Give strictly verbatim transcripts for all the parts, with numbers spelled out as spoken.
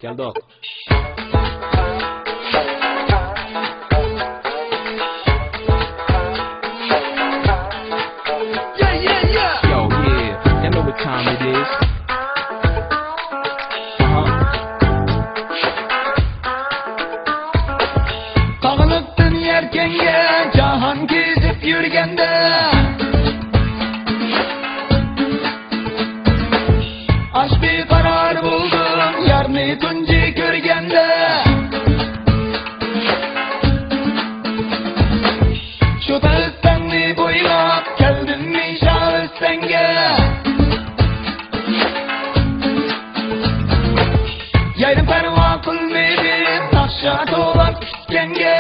كەلدۇق. Yeah, yeah, yeah. Yo, yeah, you know what time it is. Uh-huh. قاغىلىقتىن يەركەنگە جاھان كېزىپ يۈرگەندە، ئاشۇ بىقارار بولدۇم يارنى تۇنجى كۆرگەندە. شۇ تەڭنى بويلاپ كەلدىم مىشا ئۆستەڭگە. يايدىم پەرۋا قىلمىدىم ناخشا توۋلاپ كۈتكەنگە.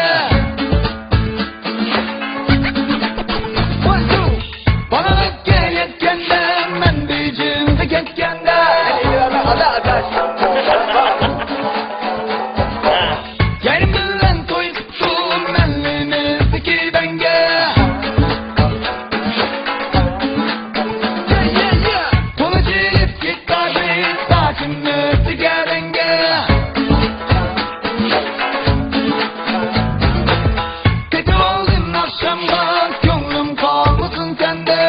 بالىلىققا يەتكەندە مەن بېيجىڭغا كەتكەندە، يايدىم بىلەن توي قىپتۇ مەللىمىزدىكى بەڭگە. قولى جىلىپ كېتەدى ساچىمىزدىكى رەڭگە. قېتىۋالدىم ئاخشامغا كۆڭلۈم قالمىسۇن سەندە.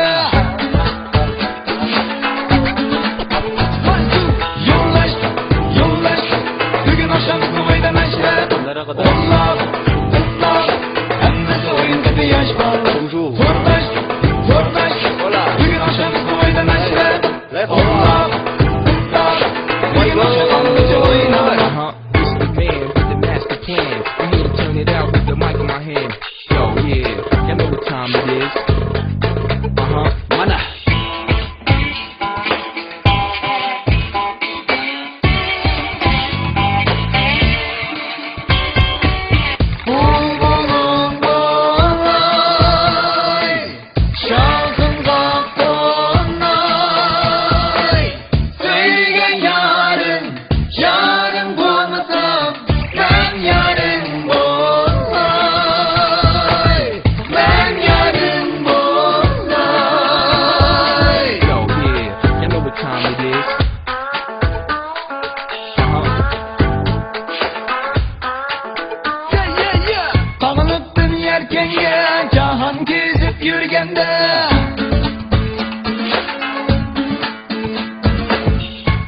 يولداش، يولداش، بۈگۈن ئاخشام بىزنىڭ ئۆيدە مەشرەپ. ئوڭلاپ، قىزلاپ، ھەممىسى ئويۇن قىلدى ياش بار. تورداش، تورداش، بۈگۈن ئاخشام بىزنىڭ ئۆيدە مەشرەپ. ئوڭلاپ، قىزلاپ، بۈگۈن ئاخشام ھەممىسى ئويناپ. Uh-huh. It's the man with the master plan. I'm here to turn it out with the mic in my hand. Yo, yeah, you know what time it is. Uh-huh. Mana. شاخىمغا قوناي، سۆيگەن يارىم، يارىم بولمىسام، مەن يارىم بولاي، مەن يارىم بولاي. Yo, yeah, you know what time it is. Uh-huh. Yeah, yeah, yeah. قاغىلىقتىن يەركەنگە جاھان كېزىپ يۈرگەندە،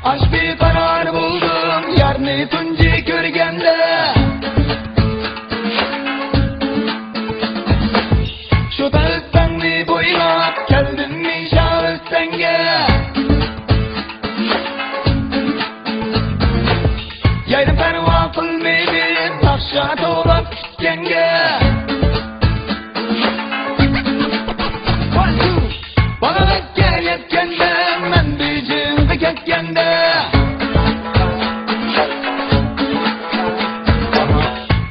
ئاشۇ بىقارار بولدۇم يارنى تۇنجى كۆرگەندە. شۇ تەڭنى بويلاپ كەلدىم مىشا ئۆستەڭگە. يايدىم پەرۋا قىلمىدىم ناخشا توۋلاپ كۈتكەنگە. بالىلىققا يەتكەندە، مەن بېيجىڭغا كەتكەندە،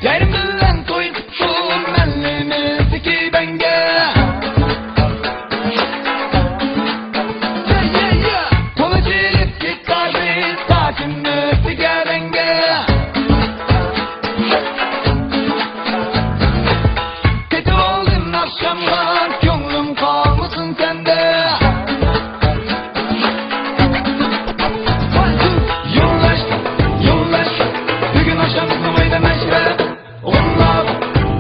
يارىم بىلەن توي قىپتۇ مەللىمىزدىكى بەڭگە. قولى جىلىپ گىتارنى ساچىمىزدىكى رەڭگە. قېتىۋالدىم ئاخشامغا، كۆڭلۈم قالمىسۇن سەندە. يولداش، يولداش، بۈگۈن ئاخشام بىزنىڭ ئۆيدە مەشرەپ. ئوغۇللار،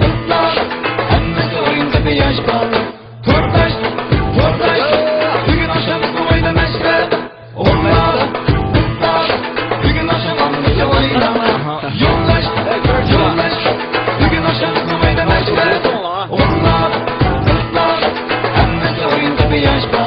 قىزلار، ھەممىسى ئويۇن قىلدى ياش بار. تورداش، تورداش، بۈگۈن ئاخشام بىزنىڭ ئۆيدە مەشرەپ. ئوغۇللار، قىزلار، بۈگۈن ئاخشام ھەممىسى ئويناڭلار. يولداش، يولداش، بۈگۈن ئاخشام بىزنىڭ ئۆيدە مەشرەپ. ئوغۇللار، قىزلار، ھەممىسى ئويۇن قىلدى ياش بار.